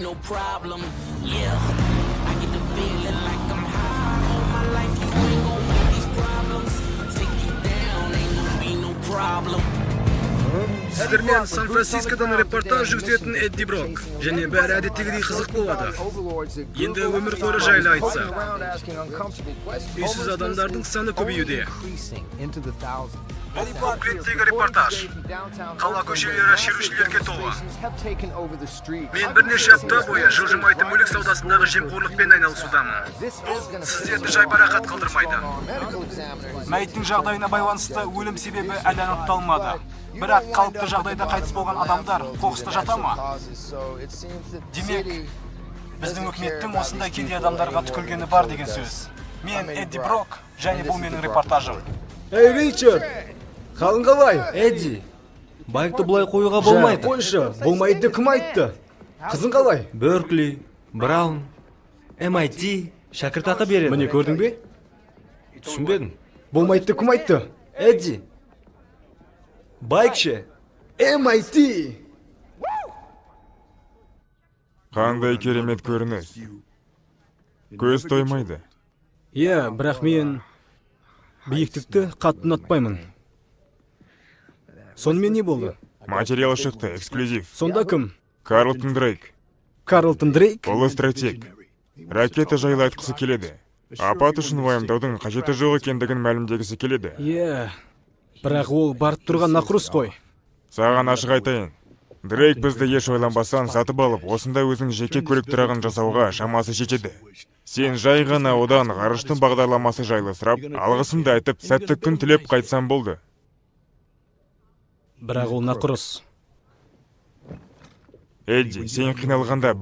no problem. Yeah, I get the feeling like I'm high all my life. You ain't gon' make these problems take you down. Ain't gon' be no problem. Сіздермен Сан-Францискодан репортаж жүргізетін Эдди Брок. Және бәрі әдеттегідей қызық болады. Енді өмір қоры жайлы айтсақ. Үйсіз адамдардың саны көбеюде. Бұл Оклендтегі репортаж. Қала көшелері шерушілерге толы. Мен бірнеше апта бойы жылжымайтын мүлік саудасындағы жемқорлықпен айналысудамын. Бұл сіздерді жайбарақат қалдырмайды. Мәйіттің жағдайына байланысты өлім себебі әлі анықталмады. Бірақ қалыпты жағдайда қайтыс болған адамдар қоқыста жата ма? Демек, біздің үкіметтің осындай кедей адамдарға түкіргені бар деген сөз. Мен Эдди Брок, және бұл менің репортажым. Ей, Ричард! Қалың қалай? Эдди, байкты бұлай қоюға болмайды. Жә, қойшы, болмайды деп кім айтты? Қызың қалай? Беркли, Браун, MIT шәкіртақы береді. Міне, көрдің бе? Түсінбедім. Болмайды деп кім айтты? Эдди, байк ше? MIT! Қандай керемет көрініс. Көз тоймайды. Иә, бірақ мен биіктікті қатты ұнатпаймын. Сонымен не болды? Материал шықты, эксклюзив. Сонда кім? Карлтон Дрейк, Карлтон Дрейк? Ұлы стратег. Ракета жайлы айтқысы келеді. Апат үшін уайымдаудың қажеті жоқ екендігін мәлімдегісі келеді. Иә. Бірақ ол барып тұрған нақұрыс қой. Саған ашық айтайын. Дрейк бізді еш ойланбастан сатып алып, осында өзінің жеке көлік тұрағын жасауға шамасы жетеді. Сен жай ғана одан ғарыштың бағдарламасы жайлы сұрап, алғысымды айтып, сәтті күн тілеп қайтсам болды. Бірақ ол нақұрыс. Эдди, сен қиналғанда